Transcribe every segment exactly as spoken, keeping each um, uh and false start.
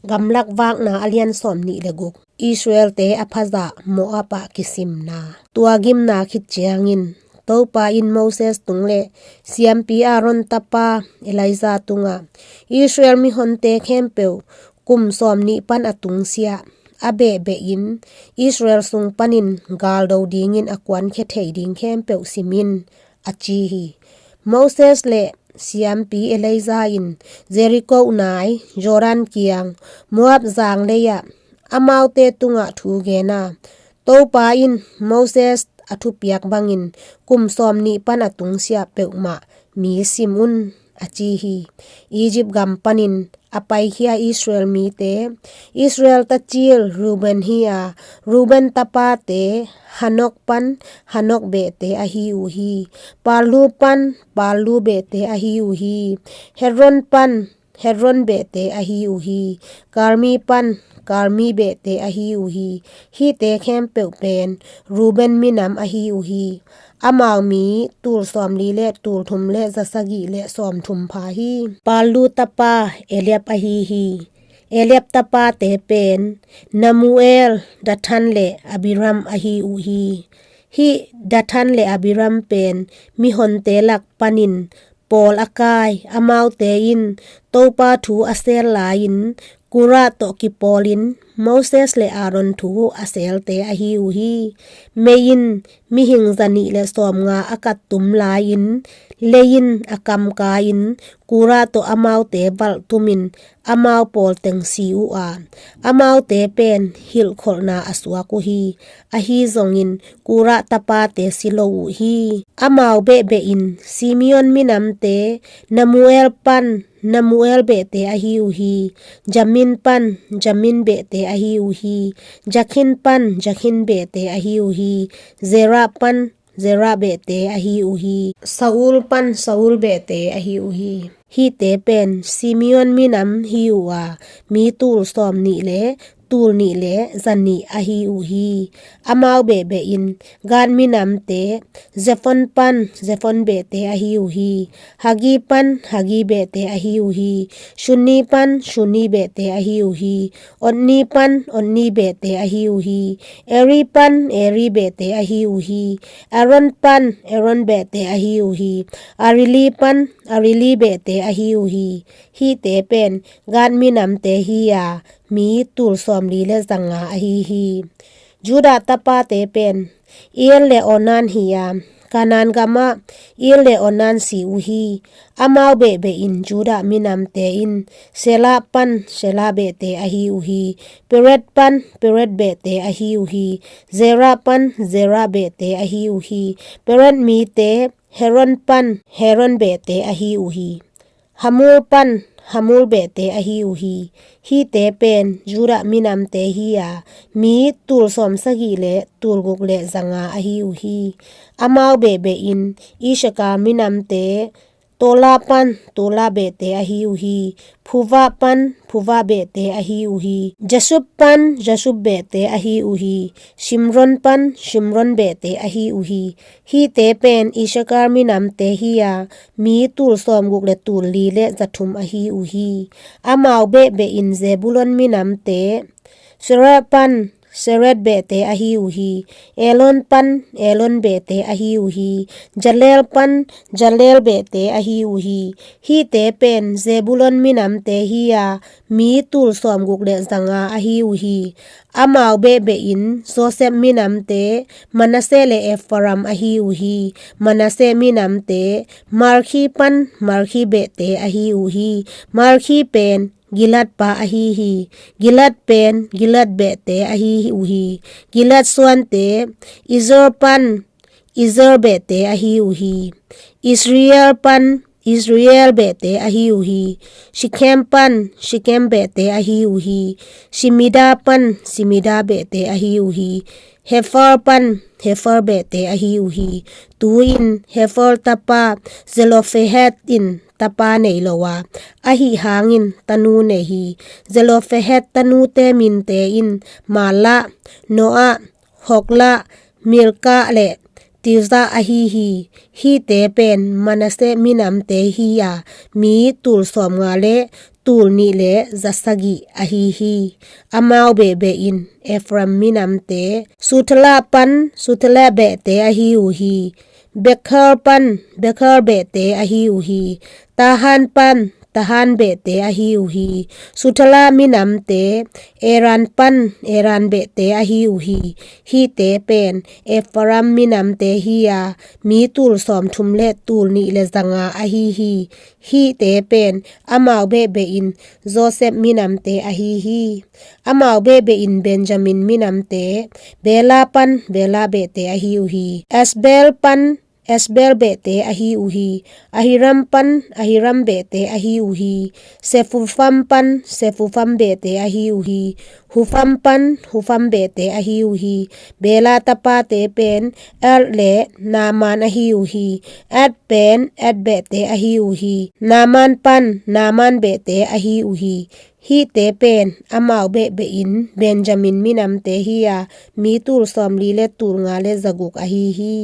Gamlak Vakna a lian sawmnih le guk. Israelte a phazah Moab ah kisimna. Tua gimna khit ciangin Topa in Moses tung le siampi Aaron tapa Elijah tungah, Israel mihonte khempeuh kum sawmnih pan a tungsiah a behbehin Israel sung panin galdo dingin a kuankhia thei ding khempeuh sim in, a ci hi. Moses le siampi Elijah in Jericho nai, Jordan kiang, Moab zang lei-ah amaute tungah thu gen a, Topa in Moses a thupiak bangin kum sawmnih pan a tungsiah peuhmah mi sim un, a ci hi. Egypt gam panin a paikhia Israel mite, Israel tacil Reuben hi a, Reuben tapate Hanok pan Hanok behte ahi uh hi. Pallu pan Pallu behte ahi uh hi. Hebron pan Hebron behte ahi uh hi. Karmi pan Karmi behte ahi uh hi. Hihte khempeuh pen Reuben minam ahi uh hi. Amau mi tul sawmli le tul thum le zasagih le sawmthum pha hi. Pallu tapa Eliab ahi hi. Eliab tapate pen Nemuel, Dathan le Abiram ahi uh hi. Hih Dathan le Abiram pen mihonte lak panin pawl a kai, amaute in Topa thu a sel lai-in Korah tawh kipawlin Moses le Aaron thu a selte ahi uh hi. Mei in mihing zanih le sawmnga a kattum lai-in lei in a kamkai-in Korah tawh amaute valhtumin amau pawl teng si uh a, amaute pen hilhkholhna a suak uh hi. Ahi zongin Korah tapate si lo uh hi. Amau behbehin Simeon minamte Nemuel pan Nemuel behte ahi uh hi. Jamin pan Jamin behte ahi uh hi. Jakhin pan Jakhin behte ahi uh hi. Zerah pan Zerah behte ahi uh hi. Saul pan Saul behte ahi uh hi. Hihte pen Simeon minam hi uh a, mi tul sawmnih le tul nih le zanih ahi uh hi. Amau behbehin Gad minamte Zephon pan Zephon behte ahi uh hi. Haggi pan Haggi behte ahi uh hi. Shuni pan Shuni behte ahi uh hi. Otni pan Otni behte ahi uh hi. Eri pan Eri behte ahi uh hi. Aron pan Aron behte ahi uh hi. Arili pan Arili behte ahi uh hi. Hihte pen Gad minamte hi a, mi tul sawmli le zanga ahi hi. Judah tapate pen Er le Onan hi a, Kanaan gamah Er le Onan si uh hi. Amau behbehin Judah minamte in Shelah pan Shelah behte ahi uh hi. Pered pan Pered behte ahi uh hi. Zerah pan Zerah behte ahi uh hi. Pered mite Hezron pan Hezron behte ahi uh hi. Hamul pan Hamul behte ahi uh hi. Hihte pen Judah minamte hi a, mi tul sawmsagih le tul guk le zanga ahi uh hi. Amau behbehin Issakar minamte Tola pan Tola behte ahi uh hi. Phuva pan Phuva behte ahi uh hi. Jasub pan Jasub behte ahi uh hi. Shimron pan Shimron behte ahi uh hi. Hihte pen Issakar minamte hi a, mi tul sawmguk le tul li le zathum ahi uh hi. Amau behbehin Zebulon minamte Sered pan Sered behte ahi uh hi. Elon pan Elon behte ahi uh hi. Jalel pan Jalel behte ahi uh hi. Hihte pen Zebulon minamte hi a, mi tul sawmguk le zanga ahi uh hi. Amau behbehin Josef minamte Manasseh le Ephraim ahi uh hi. Manasseh minamte Makir pan Makir behte ahi uh hi. Makir pen Gilead pa ahi hi. Gilead pen Gilead behte ahi uh hi. Gilead suante Ezer pan Ezer behte ahi uh hi. Asriel pan Asriel behte ahi uh hi. Shekem pan Shekem behte ahi uh hi. Shemedah pan Shemedah behte ahi uh hi. Hepher pan Hepher behte ahi uh hi. Tu-in Hepher tapa Zelophehad in tapa nei lo a, ahi hangin tanu nei hi. Zelophehad tanute minte in Mahlah, Noah, Hoglah, Milkah le Tirzah ahi hi. Hihte pen Manasseh minamte hi a, mi tul sawmnga le tul nih le za sagih ahi hi. Amau behbeh in Ephraim minamte, Sutela pan Sutela behte ahi uh hi. Beker pan Beker behte ahi uh hi. Tahan pan Tahan behte ahi uh hi. Sutela minamte, Eran pan Eran behte ahi uh hi. Hihte pen Ephraim minamte hi a, mi tul sawmthum le tul nih le zanga ahi hi. Hihte pen amau behbeh in Joseph minamte ahi hi. Amau behbeh in Benjamin minamte, Bela pan Bela behte ahi uh hi. Asbel pan Asbel behte ahi uh hi. Ahiram pan Ahiram behte ahi uh hi. Sefufam pan Sefufam behte ahi uh hi. Hufam pan Hufam behte ahi uh hi. Bela tapate pen Erd le Naaman ahi uh hi. Erd pen Erd behte ahi uh hi. Naaman pan Naaman behte ahi uh hi. Hihte pen amau behbeh in Benjamin minamte hi a, mi tul sawmli le tul nga le zaguk ahi hi.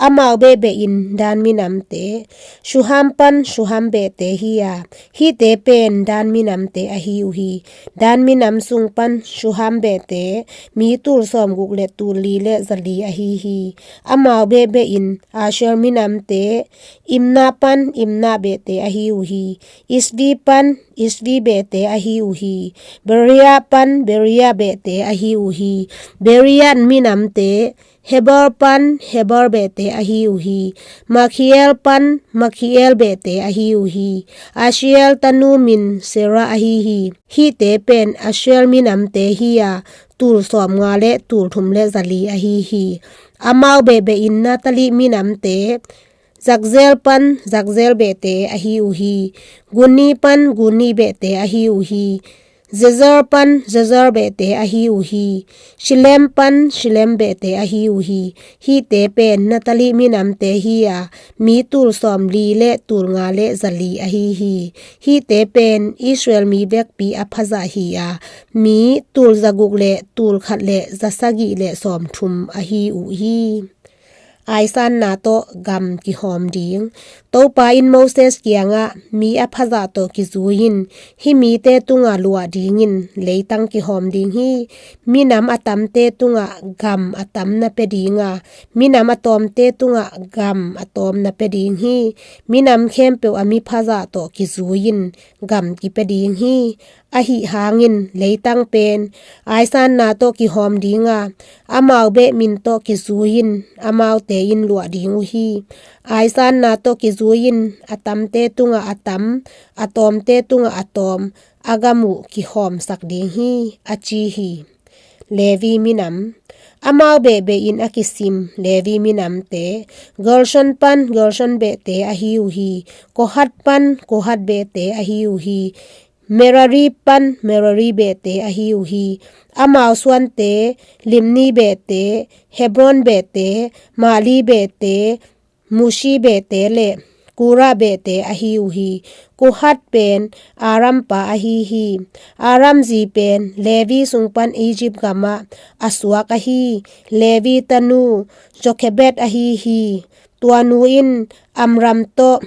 Amau behbeh in Dan minamte, Shuham pan Shuham behte hi a, hihte pen Dan minamte ahi uh hi. Dan minam sung pan Shuham behte, mi tul sawmguk le tul li le zali ahi hi. Amau behbeh in Asher minamte, Imna pan Imna behte ahi uh hi. Isvi pan Isvi behte ahi uh hi. Beria pan Beria behte ahi uh hi. Beria minamte, Heber pan Heber behte ahi uh hi. Makhiel pan Makhiel behte ahi uh hi. Ashiel tanu min Sera ahi hi. Hihte pen Ashiel minamte hi a, tul sawmnga le tul thum le zali ahi hi. Amau behbeh in Naphtali minamte, Zakzel pan Zakzel behte ahi uh hi. Guni pan Guni behte ahi uh hi. Jezer pan Jezer behte ahi uh hi. Shillem pan Shillem behte ahi uh hi. Hihte pen Naphtali minamte hi a, mi tul sawmli le tul nga le zali ahi hi. Hihte pen Israel mi vekpi a phazah hi a, mi tul zaguk le tul khat le za sagih le sawmthum ahi uh hi. Aisanna tawh gam kihawm ding. Topa in Moses kiangah, mi a phazah tawh kizui-in, hih mite tungah luah dingin leitang kihawm ding hi. Minam a tamte tungah gam a tam na pia ding a, minam a tawmte tungah gam a tawm na pia ding hi. Minam khempeuh a mi phazah tawh kizui-in gam kipia ding hi. Ahi hangin leitang pen aisanna tawh kihawm ding a, amau beh min tawh kizui-in amaute in luah ding uh hi. Aisanna tawh kizui-in a tamte tungah a tam, a tawmte tungah a tawm, a gam uh kihawmsak ding hi, a ci hi. Levi minam. Amau behbeh in a kisim Levi minamte, Gershon pan Gershon behte ahi uh hi. Kohat pan Kohat behte ahi uh hi. Merari pan Merari behte ahi uh hi. Amau suante, Limni behte, Hebron behte, Mahli behte, Mushi behte le Kora behte ahi uh hi. Kohat pen Amram pa ahi hi. Amram zi pen Levi sung pan Egypt gamah a suak ahi Levi tanu Jochebed ahi hi. Tua nu in Amram tawh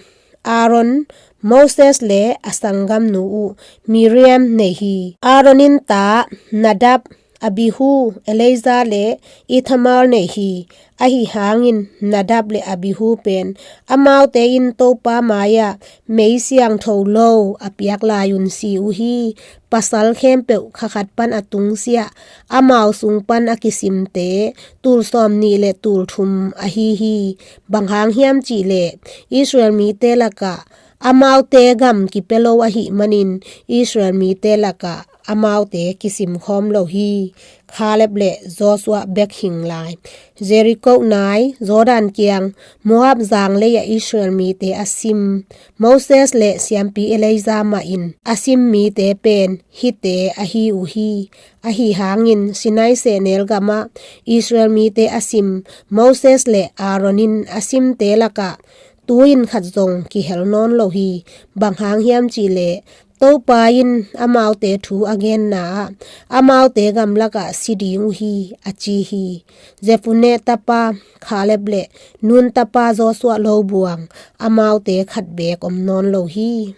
Aaron, Moses le a sanggamnu uh Miriam nei hi. Aaron in ta Nadab, Abihu, Eleazar le Ithamar nei hi. Ahi hangin Nadab le Abihu pen amaute in Topa mai-ah mei siangtho lo a piak lai-un si uh hi. Pasal khempeuh kha khat pan a tungsiah amau sung pan a kisimte tul sawmnih le tul thum ahi hi. Bang hang hiam cihleh Israel mite lakah amaute gam kipia lo ahih manin Israel mite lakah amaute kisim khawm lo hi. Kaleb le Joshua bek hing lai. Jericho nai, Jordan kiang, Moab zang lei-ah Israel mite a sim Moses le siampi Eleazar mah in a sim mite pen hihte ahi uh hi. Ahi hangin Sinai sehnel gamah Israel mite a sim Moses le Aaron in a simte lakah tu-in khat zong kihel nawn lo hi. Bang hang hiam cihleh Topa in amaute thu a genna-ah amaute gamlakah si ding uh hi, a ci hi. Jephunneh tapa Kaleb le Nun tapa Joshua lo buang amaute khat beek om nawn lo hi.